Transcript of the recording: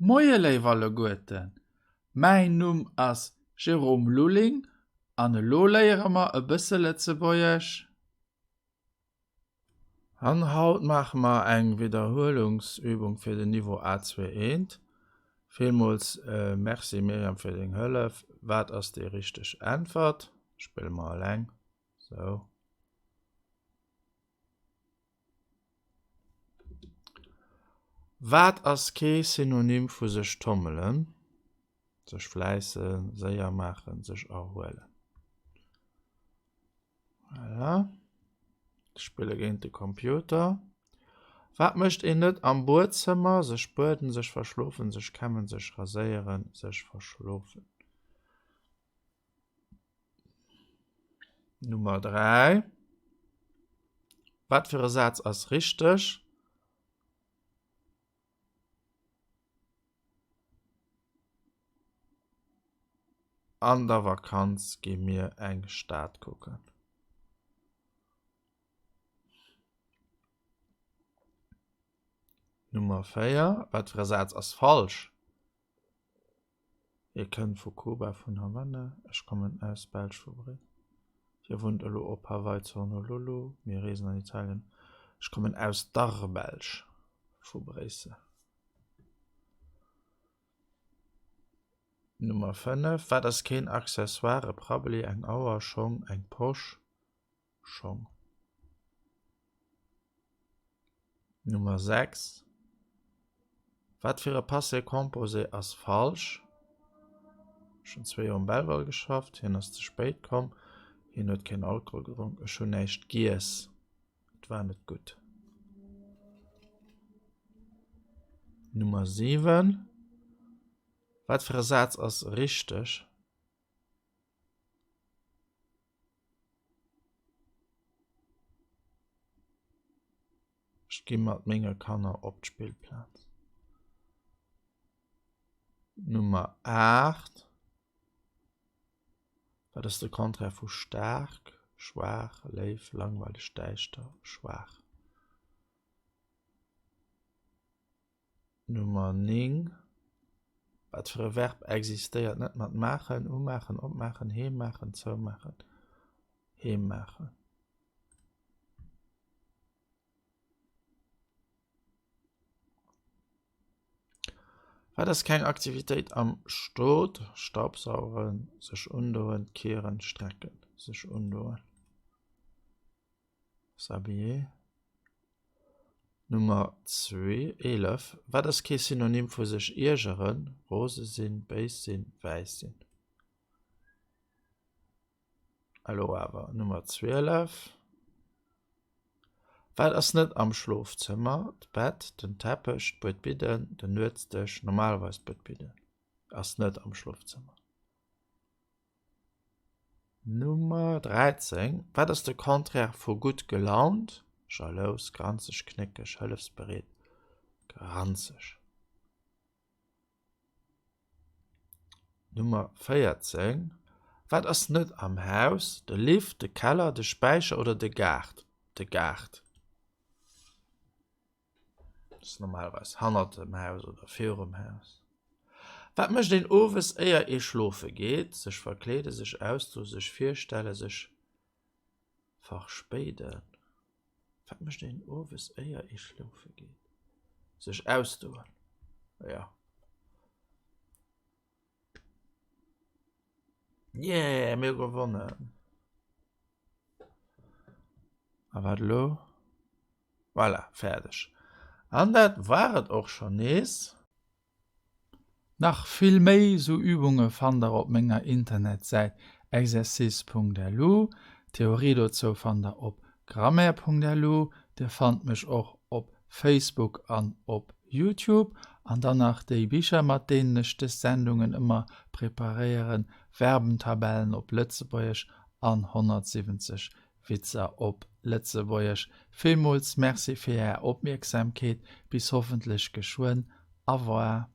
Moie léif alleguerten, mäin Numm ass Jérôme Lulling an elo léiere mer e bësse Lëtzebuergesch. An haut maache mer eng Widderhuelungsübung fir den Niveau A2 eent. Villmools Merci Myriam fir deng Hëllef. Wat ass déi richteg Äntwert? Spille mer eleng. Sou. Wat ass kee Synonym vu sech tommelen? Sech fläissen, séier maachen, sech erhuelen. Voilà. Spille géint de Computer. Wat mécht een net am Buedzëmmer? Sech bueden, sech verschlofen, sech kämmen, sech raséieren, sech verschlofen. Nummer 3. Wat fir e Saz ass richteg? An der Vakanz gi mir eng Stad kucken. Nummer 4. Wat fir e Saz ass falsch? Hie kënnt vu Kuba, vun Havanna. Ech kommen aus Belsch, vu Bréissel. Hie wunnt elo op Hawaii, zu Honolulu. Mir reesen an Italien. Ech kommen aus dar Belsch, vu Bréissel. Nummer 5, Wat ass keen Accessoire? E Prabbeli, eng Auer, Schong, eng Posch, Schong. Nummer 6, Wat fir e Passé composé ass falsch? Ech hunn zwee Joer um Belval geschafft. Hien ass ze spéit komm. Hien huet keen Alkohol gedronk. Ech hunn näischt giess. Et war net gutt. Nummer 7, Wat fir e Saz ass richteg? Ech gi mat menge Kanner op d'Spillplaz. Nummer 8. Wat ass de Contraire vu staark? Schwaach, léif, langweileg, däischter, schwaach. Nummer 9. Wat fir e Verb existéiert net mat maachen, umaachen, opmaachen, heemmaachen, zoumaachen, heemmaachen? Wat ass keng Aktivitéit am Stot? Staubsaugen, sech undoen, kieren, strecken, sech undoen. S'habiller. Nummer 11, Wat ass kee Synonym vu sech iergeren? Rose sinn, béis sinn, wäiss sinn. Elo awer Nummer 12, Wat ass net am Schlofzëmmer? D'Bett, den Teppech, d'Buedbidden, den Nuetsdësch. Normalerweis d'Buedbidden ass net am Schlofzëmmer. Nummer 13, Wat ass de Contraire vu gutt gelaunt? Jalous, granzeg, knéckeg, hëllefsbereet, granzeg. Nummer 14, Wat ass net am Haus? De Lift, de Keller, de Späicher oder de Gaart? De Gaart. Ass normalerweis hannert dem Haus oder virum Haus. Wat mécht een owes éier ee schlofe geet? Sech verkleeden, sech ausdoen, sech virstellen, sech verspéiden. Wat mécht een owes éier ee schlofe geet? Sech ausdoen, jo. Yeah, mir hu gewonnen! A wat elo? Voilà, fäerdeg. An dat war et och schonn nees. Nach vill méi sou Übunge fannt der op menger Internetsäit exercice.lu. D'Theorie dozou fannt der op grammaire.lu. Dir fannt mech och op Facebook an op Youtube. An dann nach déi Bicher mat deenen ech des Sendungen ëmmer preparéieren, Verbentabellen op Lëtzebuergesch an 170 Witzer op Lëtzebuergesch. Villmools Merci fir Är Opmierksamkeet. Bis hoffentlech geschwënn. Au revoir.